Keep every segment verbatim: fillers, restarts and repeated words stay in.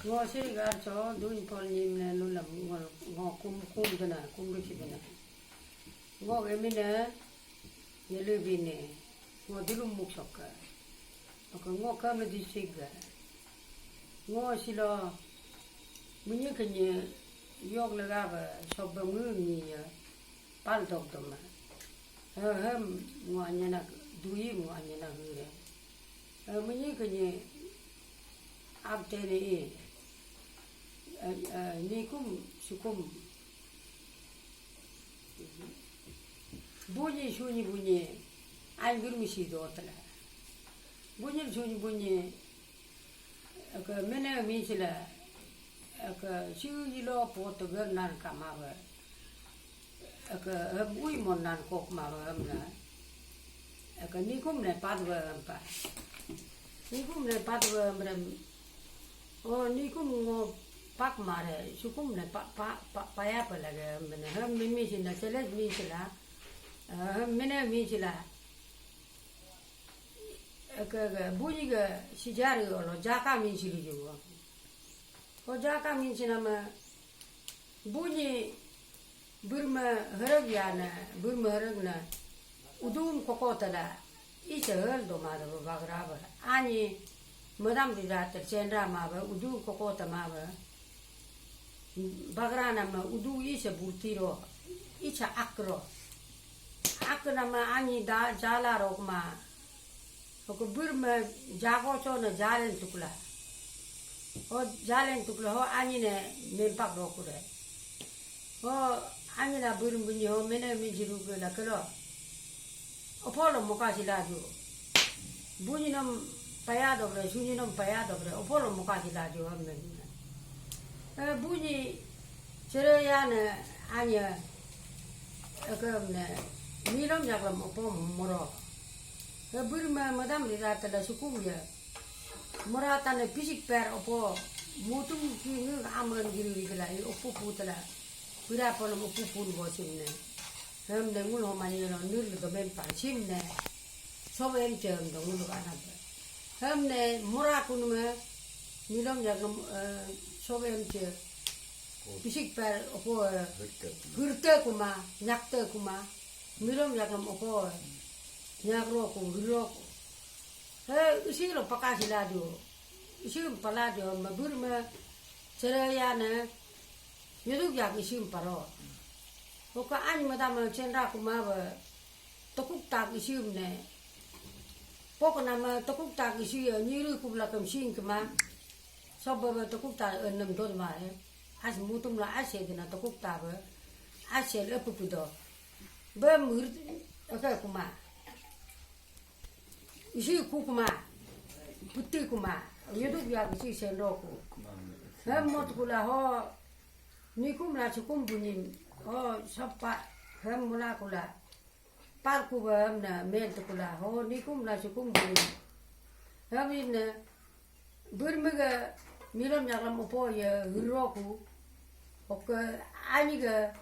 Ngo siri gar so duin pol nyim ne nulam ngo, ngo kum, kum dena, kum bisi dena. Ngo emine, yelu bine, ngo dulu muk soka. Oka ngo kama disik ga. Ngo silo, munyi kenye, yok lega ba, sob ba ngu nyi ya, pal dok doma. Hem, ngo anyana, dui ngo anyana hure. Munyi kenye, Abtene e, nikum sukum. Bunyi sunyi bunyi, anjur misi dotla. Bunyi sunyi bunyi, ke mene misila, ke siu ilo pot ger nan kamawa. Aka hem ui mon nan kok ma hem na. Aka nikum ne pat wa hem pa. Nikum ne pat wa hem rem. O nikum ngo pak mare, sukum ne pa, pa, pa, paya pa lage hem ne. Hem mimi sila, seles mi sila. Hem mene mi sila. Aka, aka, bunyi ga sijari olo, jaka mi sili juwa. O jaka mi sila ma, Bunyi birma herek ya na, birma herek na, udum koko tala, isa hel do ma da ba bagra ba. Ani madam di da ta chenra ma ba, udum koko ta ma ba. Bagra na ma udu isa burti ro, isa ak ro. Ak na ma ani da jala rok ma. Hoko bir me jago cho na jalen tukla. Ho jalen tukla ho anyi ne mempak ro kude. Ho anyi na bir bunyi ho mene mi jiru ke la kelo. Opolo moka sila ju. Bunyi nom paya dobre, sunyi nom paya dobre. Opolo moka sila ju ho men. Eh, bunyi chere ya ne anyi, eh, ke ne milom yaklam opo moro. He bir ma madam rira tala sukum ya. Mura tane pisik per opo mutum ki ngi aman giri giri tala, i opo pu tala. Pira polam opo pun bo sim ne. Hem ne ngul homani lo nir lo domen pa sim ne. Sob em che hem do ngul ana ba. Hem ne mura kun me milom ya ngam, eh, sob em che. Pisik per opo, eh, hirte kuma, nyakte kuma. Milom yakam opo, nyakro ku, hiro ku. He, isi lo paka sila dio. Isi pala dio, ma bir ma, chere ya ne, yuduk yak isi paro. Oka an ma dama chenra kuma ba, tokuk tak isi ne. Pok nama tokuk tak isi ya, nyiru ku belakam sing kema. Sob ba tokuk tak enam dot ma, eh. As mutum la as ya dina tokuk tak ba. As ya le pupu do. Bam hir, aka kuma. Isi ku kuma. Puti kuma. Yuduk ya isi sendo ku. Hem mot kula ho. Nikum la sukum bunyin. Ho sapa. Hem mula kula. Par ku ba hem na men tu kula. Ho nikum la sukum bunyin. Hem in na. Birmiga milom yaklam opo ya hiroku. Oke aniga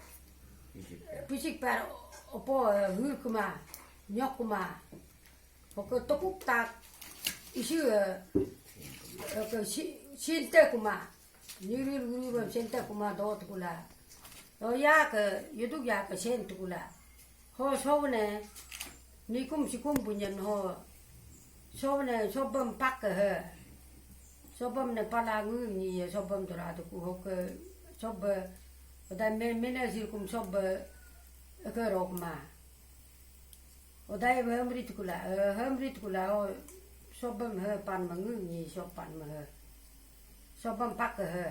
pisik par opo ya hirkuma, nyokuma. Oke tokuk tak isi ya, oke si-, sinte kuma. Niril guru bam sinte kuma dot kula. O ya ke, yuduk ya ke sen tu kula. Ho sob ne, nikum sikum bunyan ho. Sob ne, sobam pak ke he. Sobam ne pala ngu ni ye, sobam dora tu ku ho ke, sob, oda me, mene sirkum sob, ke rok ma. Oda ye hamrit kula, eh, hamrit kula ho, sobam he pan ma ngu ni, sob pan ma he. Sobam pak ke he.